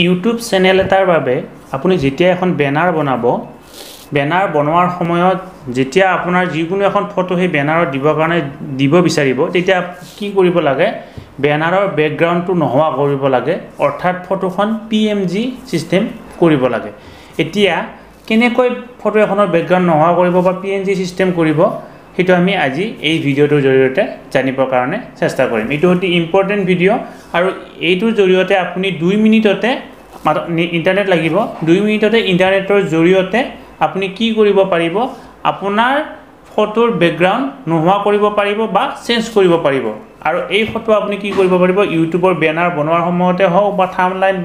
YouTube channel এটাৰ বাবে আপুনি যেতিয়া এখন বেনাৰ বনাব, বেনাৰ বনোৱাৰ সময়ত যেতিয়া আপোনাৰ যিকোনো এখন ফটো সেই বেনাৰত দিবৰ কাৰণে দিব বিচাৰিব, তেতিয়া কি কৰিব লাগে, বেনাৰৰ বেকগ্ৰাউণ্ডটো নোহোৱা কৰিব লাগে, অৰ্থাৎ ফটোখন PNG system কৰিব লাগে। এতিয়া কেনেকৈ ফটো এখনৰ বেকগ্ৰাউণ্ড নোহোৱা কৰিব বা PNG system কৰিব, সেইটো আমি আজি এই ভিডিঅ'টোৰ জৰিয়তে জানিবৰ কাৰণে চেষ্টা কৰিম। এইটো অতি ইম্পৰ্টেণ্ট ভিডিঅ' আৰু এইটোৰ জৰিয়তে আপুনি 2 মিনিটতে, ইণ্টাৰনেট লাগিব, 2 মিনিটতে ইণ্টাৰনেটৰ জৰিয়তে আপুনি কি কৰিব পাৰিব, আপোনাৰ ফটোৰ বেকগ্ৰাউণ্ড নোহোৱা কৰিব পাৰিব বা চেঞ্জ কৰিব পাৰিব। আৰু এই ফটো আপুনি কি কৰিব পাৰিব, ইউটিউবৰ বেনাৰ বনোৱাৰ সময়তে হওক বা থাম্বনেইল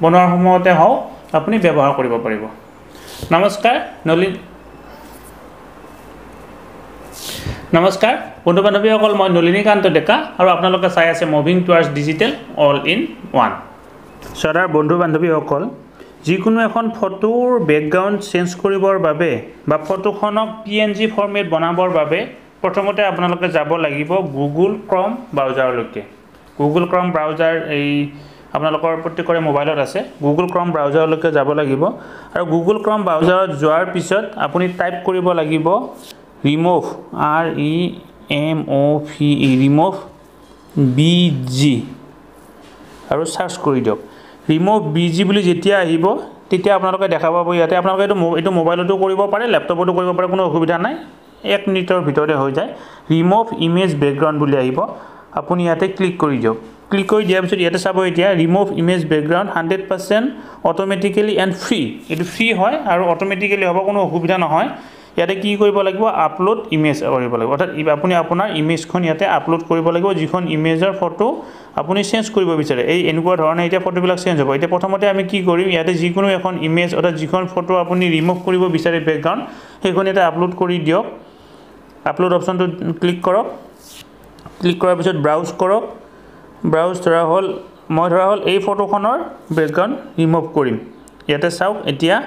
বনোৱাৰ সময়তে হওক আপুনি ব্যৱহাৰ কৰিব পাৰিব। নমস্কাৰ নমস্কাৰ বন্ধু বান্ধৱীসকল, মই নলিনীকান্ত ডেকা আৰু আপোনালোকে চাই আছে moving towards digital all in one. শ্ৰদ্ধাৰ বন্ধু বান্ধৱীসকল, যিকোনো এখন ফটোৰ বেকগ্ৰাউণ্ড চেঞ্জ কৰিবৰ বাবে বা ফটোখনক PNG format বনাবৰ বাবে প্ৰথমতে আপোনালোকে যাব লাগিব গুগল ক্ৰম ব্ৰাউজাৰলৈকে। গুগল ক্ৰম ব্ৰাউজাৰ এই আপোনালোকৰ প্ৰত্যেকৰে মোবাইলত আছে। গুগল ক্ৰম ব্ৰাউজাৰলৈকে যাব লাগিব আৰু গুগল ক্ৰম ব্ৰাউজাৰত যোৱাৰ পিছত আপুনি টাইপ কৰিব লাগিব ৰিমুভ, REMOVE, remove BG আৰু চাৰ্চ কৰি দিয়ক। ৰিমুভ BG বুলি যেতিয়া আহিব তেতিয়া আপোনালোকে দেখা পাব ইয়াতে। আপোনালোকে এইটো মোবাইলতো কৰিব পাৰে, লেপটপতো কৰিব পাৰে, কোনো অসুবিধা নাই, 1 মিনিটৰ ভিতৰতে হৈ যায়। ৰিমুভ ইমেজ বেকগ্ৰাউণ্ড বুলি আহিব, আপুনি ইয়াতে ক্লিক কৰি দিয়ক। ক্লিক কৰি দিয়াৰ পিছত ইয়াতে চাব এতিয়া remove image background 100% automatically and free. এইটো ফ্ৰী হয় আৰু অট'মেটিকেলি হ'ব, কোনো অসুবিধা নহয়। ইয়াতে কি কৰিব লাগিব, আপলোড ইমেজ কৰিব লাগিব, অৰ্থাৎ আপুনি আপোনাৰ ইমেজখন ইয়াতে আপলোড কৰিব লাগিব, যিখন ইমেজৰ ফটো আপুনি চেঞ্জ কৰিব বিচাৰে। এই এনেকুৱা ধৰণে এতিয়া ফটোবিলাক চেঞ্জ হ'ব। এতিয়া প্ৰথমতে আমি কি কৰিম, ইয়াতে যিকোনো এখন ইমেজ অৰ্থাৎ যিখন ফটো আপুনি ৰিমুভ কৰিব বিচাৰে বেকগ্ৰাউণ্ড, সেইখন ইয়াতে আপলোড কৰি দিয়ক। আপলোড অপশ্যনটোত ক্লিক কৰক। ক্লিক কৰাৰ পিছত ব্ৰাউজ কৰক। ব্ৰাউজ ধৰা হ'ল, মই ধৰা হ'ল এই ফটোখনৰ বেকগ্ৰাউণ্ড ৰিমুভ কৰিম। ইয়াতে চাওক এতিয়া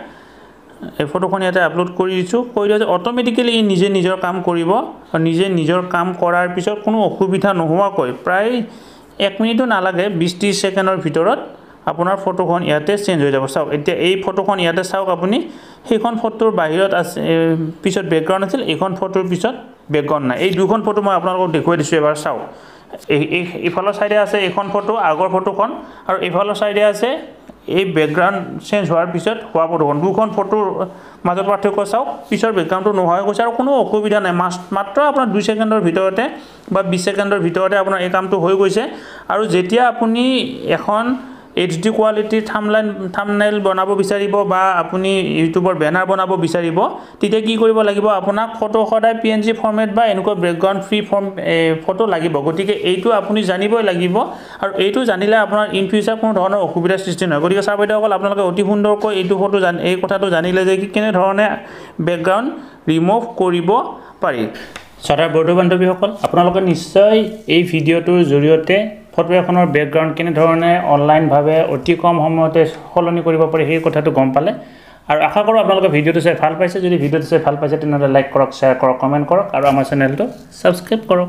এই ফটোখন ইয়াতে আপলোড কৰি দিছোঁ। কৰি দিয়াৰ পিছত অট'মেটিকেলি ই নিজে নিজৰ কাম কৰিব আৰু নিজে নিজৰ কাম কৰাৰ পিছত কোনো অসুবিধা নোহোৱাকৈ প্ৰায় 1 মিনিটো নালাগে, 20-30 ছেকেণ্ডৰ ভিতৰত আপোনাৰ ফটোখন ইয়াতে চেঞ্জ হৈ যাব। চাওক এতিয়া এই ফটোখন ইয়াতে চাওক আপুনি, সেইখন ফটোৰ বাহিৰত আছে, পিছত বেকগ্ৰাউণ্ড আছিল, এইখন ফটোৰ পিছত বেকগ্ৰাউণ্ড নাই। এই দুখন ফটো মই আপোনালোকক দেখুৱাই দিছোঁ, এবাৰ চাওক। এই ইফালৰ ছাইডে আছে এইখন ফটো, আগৰ ফটোখন, আৰু এইফালৰ ছাইডে আছে এই বেকগ্ৰাউণ্ড চেঞ্জ হোৱাৰ পিছত হোৱা ফটোখন। দুখন ফটোৰ মাজত পাৰ্থক্য চাওক, পিছৰ বেকগ্ৰাউণ্ডটো নোহোৱা হৈ গৈছে আৰু কোনো অসুবিধা নাই। মাত্ৰ আপোনাৰ 2 ছেকেণ্ডৰ ভিতৰতে বা 20 ছেকেণ্ডৰ ভিতৰতে আপোনাৰ এই কামটো হৈ গৈছে। আৰু যেতিয়া আপুনি এখন HD কোৱালিটিৰ থাম্বনেইল বনাব বিচাৰিব বা আপুনি ইউটিউবৰ বেনাৰ বনাব বিচাৰিব, তেতিয়া কি কৰিব লাগিব, আপোনাক ফটো সদায় PNG format বা এনেকুৱা বেকগ্ৰাউণ্ড ফ্ৰী ফৰ্ম ফটো লাগিব। গতিকে এইটো আপুনি জানিবই লাগিব আৰু এইটো জানিলে আপোনাৰ ইন ফিউচাৰ কোনো ধৰণৰ অসুবিধাৰ সৃষ্টি নহয়। গতিকে ছাৰ বাইদেউসকল, আপোনালোকে অতি সুন্দৰকৈ এইটো ফটো এই কথাটো জানিলে যে কি কেনেধৰণে বেকগ্ৰাউণ্ড ৰিমুভ কৰিব পাৰি। শ্ৰদ্ধাৰ বন্ধু বান্ধৱীসকল, আপোনালোকে নিশ্চয় এই ভিডিঅ'টোৰ জৰিয়তে ফটো এখনৰ বেকগ্ৰাউণ্ড কেনেধৰণে অনলাইনভাৱে অতি কম সময়তে সলনি কৰিব পাৰি সেই কথাটো গম পালে। আৰু আশা কৰোঁ আপোনালোকে ভিডিঅ'টো চাই ভাল পাইছে। যদি ভিডিঅ'টো চাই ভাল পাইছে তেনেহ'লে লাইক কৰক, শ্বেয়াৰ কৰক, কমেণ্ট কৰক আৰু আমাৰ চেনেলটো ছাবস্ক্ৰাইব কৰক।